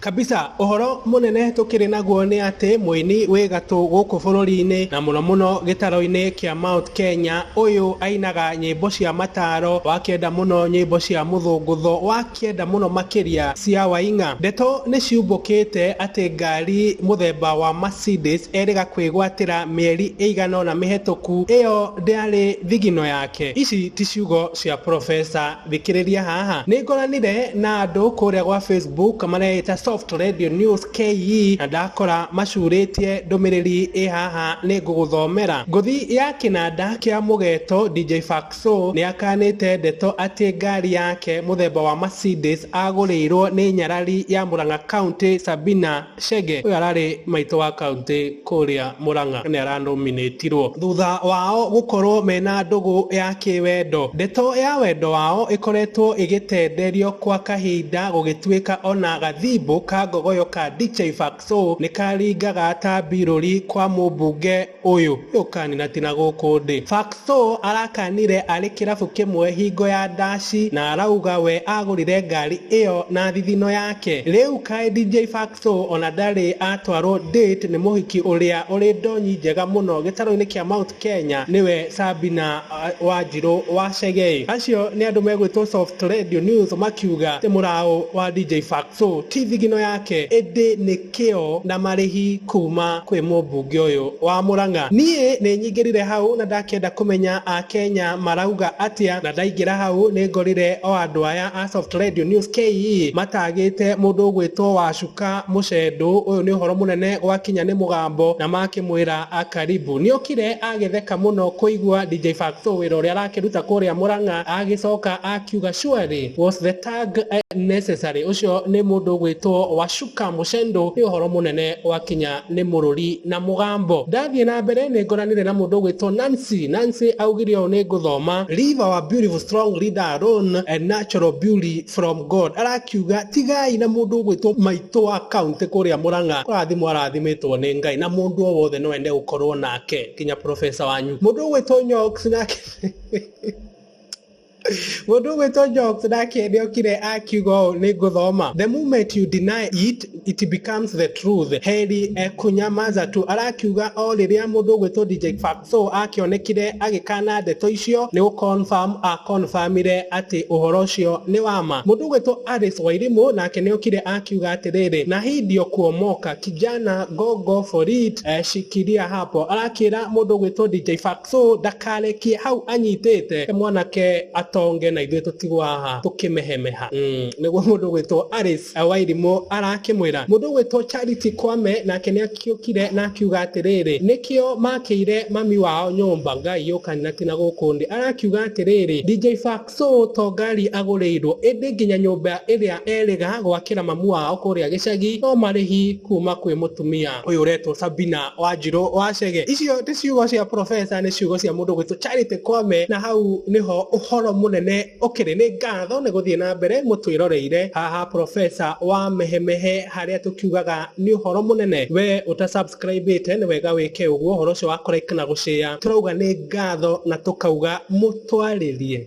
Kabisa ũhoro mũnene tũkĩrĩ naguo nĩ atĩ mũini wĩ gatũ gũkũ bũrũri-inĩ na mũno mũno gĩtaro-inĩ kĩa Mount Kenya, ũyũ ainaga nyĩmbo cia mataro, wakĩenda mũno nyĩmbo cia mũthũngũtho, wakĩenda mũno makĩria cia Waing'a. Ndeto nĩ ciumbũkĩte atĩ ngari mũthemba wa Mercedes erĩga kwĩgwatĩra mĩeri ĩigana ũna mĩhetũku, ĩyo ndĩarĩ thigino yake. Ici ti ciugo cia Professor, thikĩrĩria haha. Nĩ ngoranire na andũ kũrĩa gwa Facebook mareĩta Soft Radio News KE na ndakora macurĩtie ndũmĩrĩri ĩ haha nĩ ngũgũthomera. Ngũthi ya kĩnanda kĩa mũgeto DJ Faxo nĩ akanĩte ndeto atĩ ngari yake mũthemba wa Mercedes agũrĩirwo nĩ nyarari ya Murang'a County Sabina Chege. Ũyũ ararĩ maitũ wa county kũrĩa Murang'a nĩ aranominĩtirwo thutha wao gũkorwo mena ndũgũ ya kĩwendo. Ndeto ya wendo wao ĩkoretwo ĩgĩtenderio kwa kahinda gũgĩtuĩka ona gathimbo ka ngogoyo ka DJ Faxo nĩ karingaga ta mbirũri kwa mũmbunge ũyũ ũkanina tina gũkũ ndĩ. Faxo arakanire arĩ kĩrabu kĩmwe hingo ya ndaci na arauga we agũrire ngari ĩyo na thithino yake. Rĩu kaĩ DJ Faxo ona ndarĩ atwarwo date nĩ mũhiki ũrĩa ũrĩ ndonyi njega mũno gĩtaro-inĩ kĩa Mount Kenya nĩwe Sabina Wanjirũ wa Chege. Acio nĩ andũ megwĩtwo Soft Radio News makiuga atĩ mũraũ wa DJ Faxo ti thigino yake ĩndĩ nĩ kĩo na marĩhi kuma kwĩ mũmbunge ũyũ wa Murang'a. Niĩ nĩ nyingĩrire hau na ndakĩenda kũmenya Akenya marauga atĩa, na ndaingĩra hau nĩ ngorire o andũ aya a Soft Radio News KE matagĩte mũndũ ũgwĩtwo Wacuka Mũcendũ. Ũyũ nĩ ũhoro mũnene gwakinya nĩ mũgambo na makĩmwĩra akaribu. Nĩokire agĩtheka mũno kũigua DJ Faxo wĩra ũrĩa arakĩruta kũrĩa Murang'a, agĩcoka akiuga surely was the tag necessary. Ũcio nĩ mũndũ ũgwĩtwo Wacuka Mũcendũ. Nĩ ũhoro mũnene wakinya nĩ mũrũri na mũgambo. Ndathiĩ na mbere nĩ ngoranire na mũndũ ũgwĩtwo Nancy. Nancy augire ũũ, nĩ ngũthoma: "Leave our beautiful strong leader alone and natural beauty from God." Arakiuga tigai na mũndũ ũgwĩtwo maitũ wa county kũrĩa Murang'a, kũrathimwo arathimĩtwo nĩ Ngai na mũndũ o wothe no ende gũkorwo nake nginya professor wanyu. Mũndũ ũgwĩtwo Nyox nake, mũndũ ũgwĩtwo Nyox nake nĩokire akiuga ũũ, nĩ ngũthoma: "The moment you deny it, it becomes the truth. Heri kunyamaza tu." Arakiuga o rĩrĩa mũndũ ũgwĩtwo DJ Faxo akĩonekire agĩkana ndeto icio, nĩ gũ-confirm akonfirmire atĩ ũhoro ũcio nĩ wama. Mũndũ ũgwĩtwo Alice Wairimu nake nĩokire akiuga atĩrĩrĩ, "Na hii ndio kuomoka kijana, go go for it, shikilia hapo." Arakĩra mũndũ ũgwĩtwo DJ Faxo ndakarekie hau anyitĩte mwanake atonge na ithuĩ tũtigwo haha tũkĩmehemeha. Nĩguo mũndũ ũgwĩtwo Alice Wairimu arakĩmwĩra. Mũndũ ũgwĩtwo Charity Kwame nake nĩakĩũkire na akiuga atĩrĩrĩ, nĩkĩo makĩire mami wao nyũmba Ngai yũkanina tina gũkũ ndĩ. Arakiuga atĩrĩrĩ, DJ Faxo to ngari agũrĩirwo ĩndĩ nginya nyũmba ĩrĩa erĩga gwakĩra mamu wao kũrĩa gĩcagi no marĩhi kuma kwĩ mũtumia ũyũ ũretwo Sabina Wanjirũ wa Chege. Icio ti ciugo cia professor, nĩ ciugo cia mũndũ ũgwĩtwo Charity Kwame, na hau nĩho ũhoro mũnene ũkĩrĩ. Nĩ ngatho nĩ gũthiĩ na mbere mũtwĩroreire haha professor wa mehemehe, harĩa tũkiugaga nĩ ũhoro mũnene. We ũta subscribe-ĩte nĩ wega wĩke ũguo, ũhoro ũcio wa kũ like na gũ share. Tũrauga nĩ ngatho na tũkauga mũtwarĩrie.